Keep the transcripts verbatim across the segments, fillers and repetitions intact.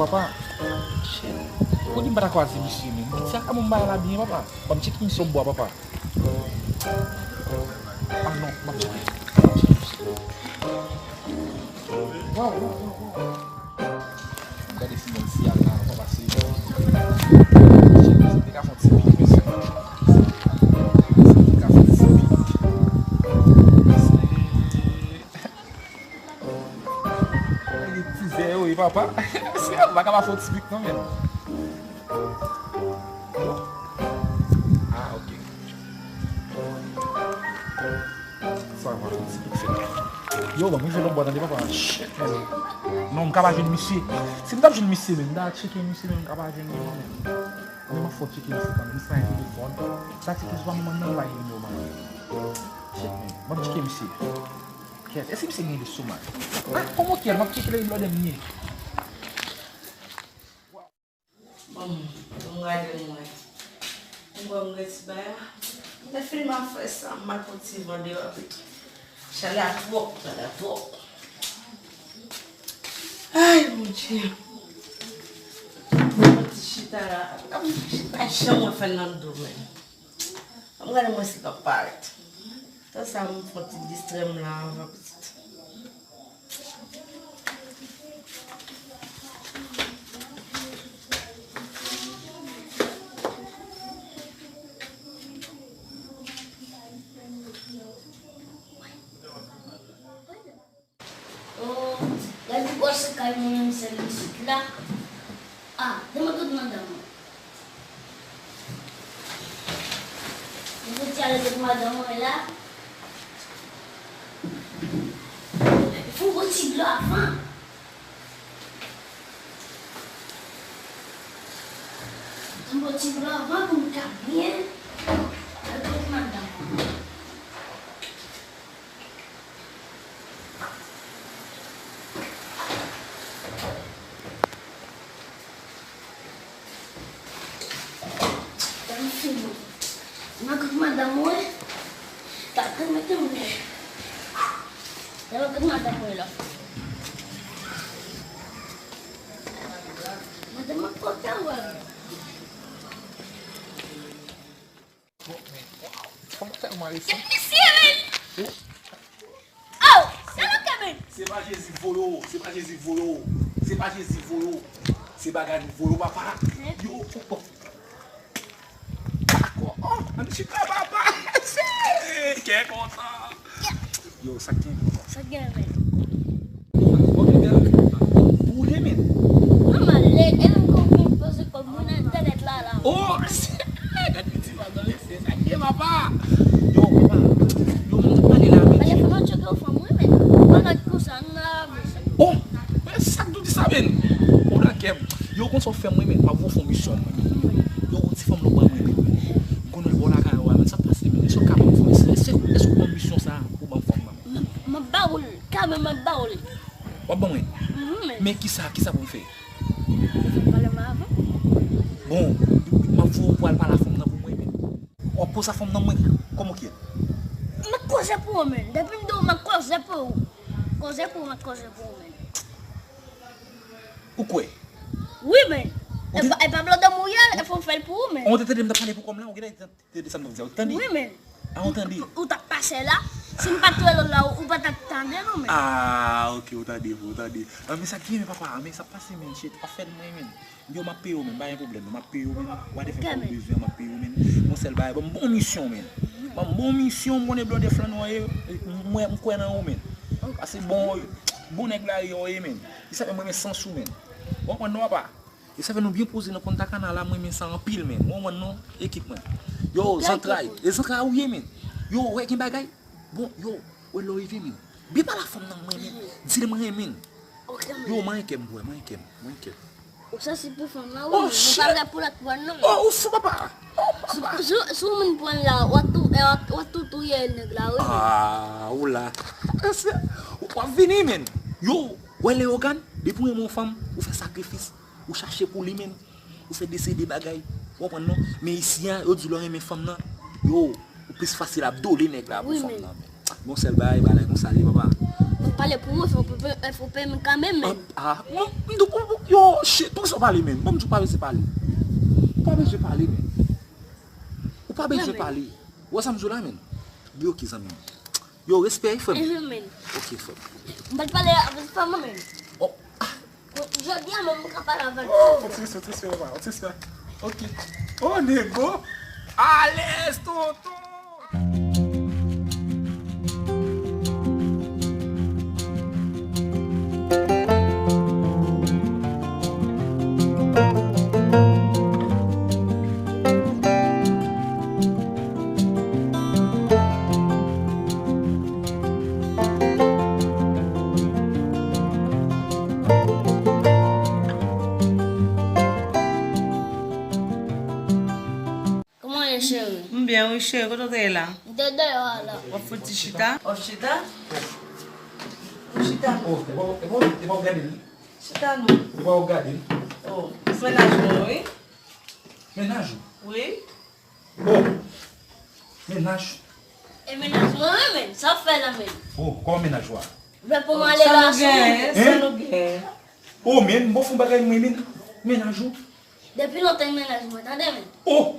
Papa, shit. Ou di m pa ta kwaze misye menm. Ti a ka bon bagay la byen, papa. Ban m tcheke misye yon bwa, papa. Ah non, ban m tcheke. Waw, waw, waw, waw. Gade si moun si a la, papa, se. Shit, misye te ka fè yon ti pik, mesye. Misye te ka fè yon ti pik. Mesye. Li ti zè yo, wi, papa. Se yon bagay pa fè w ti pik non, men. Ah, ok. Sa va, fè w ti pik, se la. Yo, ban mwen jwe lòt bò, tande, papa. Shit, men. Non, m ka pa jwenn misye. Si m t ap jwenn misye, men, m ta tcheke misye, men m ka pa jwenn li, non, men. Men m ap fè w tcheke misye, kanmenm. Misye pa gen telefòn. Ta tcheke sou pa manman nan, pa gen nimewo manman. Shit, men. Ban m tcheke misye. Kèt, èske misye gen lestomach? Ah, kòman kèt? M ap tcheke lè blòdè m ye. Bon, bon, gade mwen. M kwè m gen ti bay la. Mwen te fin mal fè sa, m mal pran ti van deyò. Chalè a twòp, chalè a twòp. Ay, Bondye. Mwen ti chita la. Mwen chita, janm mwen fè l nan do mwen. Ann gade mwen si l p ap parèt. Tan sa, m fè yon ti distrè m la anvan pitit. Oh, gade bò se kay mwen menm sèl isit la. Ah, demen tout madanm mwen. Mwen soti ale tout madanm mwen la. Fò m bwè ti dlo avan. Fò m bwè ti dlo avan pou m ka byen ale tout madanm mwen. Ban m fini. Nan kot madanm mwen. Ta, ta mete mwen. Nan kot madanm mwen la. Madanm mwen kontan wè. Bon, men, waw, fanm tèlman resan. Mesye, men! Oh, se lòt ke men! Se pa Jezi voye w, se pa Jezi voye w, se pa Jezi voye w. Se bagay nou voye w, papa. Yo, oh, oh. Dakò. Oh, ann chita, papa. Kè kontan. Yo, sa k gen? Sa k gen, men? Ou renmen? Mwen mal, e, e menm ke w vin poze kò m nan entènèt la, la. Oh, gade piti madanm, mesye, sa k gen, papa? Yo, papa, yo, moun ap pale la, men. Pale fò, mwen tcheke w fanm, wi, men. Mwen gad konsa, m nan la, men. Oh, men sa k tou di sa, men? Ou nan kè m. Yo, konn sa w fè mwen, men, m ap voye w fè yon misyon, mwen. Yo, yon ti fanm la w ba mwen, men. M konn wè l bò lakay ou a, men sa k pase, men. Èske w ka ban m fè, èske, èske, èske w ban m misyon sa a, ou ban m fanm nan? M, m ap ba ou l, kanmenm m ap ba ou l. W ap ban mwen? Mhm, men. Men kisa, kisa pou m fè? Ou fè pale m avan. Bon, m ap voye w pou al pale a fanm nan pou mwen, men. W ap poze a fanm nan mwen, kòman ki ye? M ap koze pou ou, men. Depi m di w m ap koze pou ou. Koze pou ou, m ap koze pou ou, men. Ou kwè? Wi, men. Ou te... E pa, e pa blòdè m ou ye, e fò m fè l pou ou, men. Ou te tande m t ap pale pou kò m la, ou gentan tande sa m t ap di a, ou tande? Wi, men. Ah, ou tande? Ou, ou t ap pase la. Si m pa t rele w la, ou, ou pa t ap tande, non, men. Ah, ok, ou tande, ou tande. Ah, men sa k gen, men papa, ah, men sa k pase, men, shit, w ap fè l mwen, men. Yo, m ap peye w, men, pa gen pwoblèm, non, m ap peye w, men. Whatever sa w bezwen, m ap peye w, men. Yon sèl bagay, ban m bon misyon, men. Ban m bon misyon, m konnen blòdè flannè w ye, mwen, m kwè nan ou, men. Paske bon, bon nèg lari w ye, men. Li sa fè mwen renmen sans ou, men. Ou konprann non, papa? E sa fè nou byen poze nan Punta Cana la, mwen renmen sa anpil, men. Ou konprann non, ekip mwen. Yo, zantray, e zantray ou ye, men. Yo, wè gen bagay. Bon, yo, wè lè w rive, men. Byen pale a fanm nan, mwen renmen. Di l mwen renmen. Yo, manyen kè m, bwè, manyen kè m, manyen kè m. Ou sansib pou fanm nan, wi, men. Oh, shit. Ou pa vle pou lòt pran, non. Oh, ou fou, papa. Oh, papa. Si, si, si yon moun pran l la, w ap tou, w ap, w ap tou touye nèg la, wi, men. Ah, ou la. Ou ap vini, men. Yo, wè Leyogàn, depi w renmen yon fanm, ou fè sakrifis. Ou chache pou li menm. Ou fè deside bagay. Ou konprann non? Men isi a, yo di lè w renmen fanm nan, yo, ou plis fasil ap dole nèg la pou fanm nan. Men yon sèl bagay, bagay konsa li ye, papa. Pale pou mwen, fò w peye m kanmenm, men. Ah, m, m, m, yo, shit, poukisa w pale, men? Bon, m di w pa bezwen pale. Ou pa bezwen pale, men. Ou pa bezwen pale. Ou wè sa m di w la, men? Li oke, zanmi m. Yo, respè, frè m. Mhm, men. Oke, frè m. M pa t pale avèk fanm, men. Oh, ah. Jodi a menm, m ka pale avè l. Oh, on ti respè, on ti respè, papa, on ti respè. Oke. Oh, nego. Alèz, tonton. Kòman w ye, cheri? M byen, wi, cheri. Kote w te ye la? M te deyò a la. W ap fouti chita? W ap chita? W ap chita? Oh, e pa, e pa, e pa w gade l? Chita non. E pa w gade l? Oh, mennaj mwen, wi. Mennaj ou? Wi. Oh, mennaj. E mennaj mwen, wi, men. Sa w fè la, men? Oh, kòman mennaj ou a? Vle pou m ale la sou. Sa nou genyen? Sa nou genyen? Oh, men, m bon fon bagay mwen, men. Mennaj ou? Depi lontan mennaj mwen, tande, men. Oh!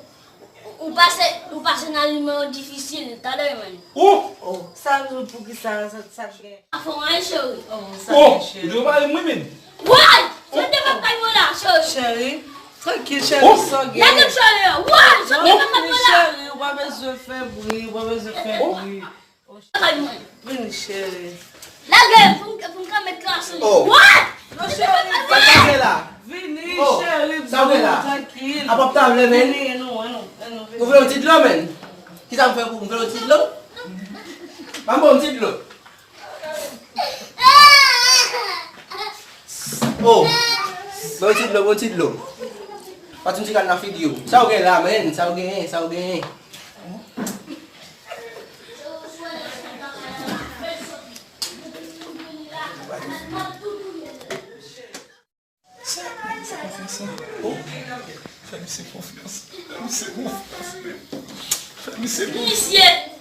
Ou pase, ou pase nan nimewo difisil, tande, men. Oh! Oh, sa nou pou ki sa, sa, sa gen? A fon, wi, cheri. Oh, sa gen, cheri. Ou te pale mwen, men. Woy! Sot devan kay mwen la, cheri. Cheri, trankil, cheri, sa gen? Lage m, cheri. Woy! Sot devan kay mwen la. Cheri, ou pa bezwen fè bri, ou pa bezwen fè bri. Kay mwen. Vini, cheri. Lage, pou m, pou m ka met klas li. Oh. What? Non, cheri. Sa k pase la? Vini, cheri, sa w gen la? Trankil. Apa w ta vle, men? Vini, nou, nou, nou, vini. Ou vle yon ti dlo, men? Kisa m fè pou ou? M vle yon ti dlo? Ban m yon ti dlo. Oh. Bon ti dlo, bon ti dlo. Pati m ti kal nan figi w. Sa w gen la, men? Sa w genyen? Sa w genyen? Sa, sa pa fè sa. Oh, fè misye konfyans. Fè misye konfyans, men. Fè misye konfyans. Misye!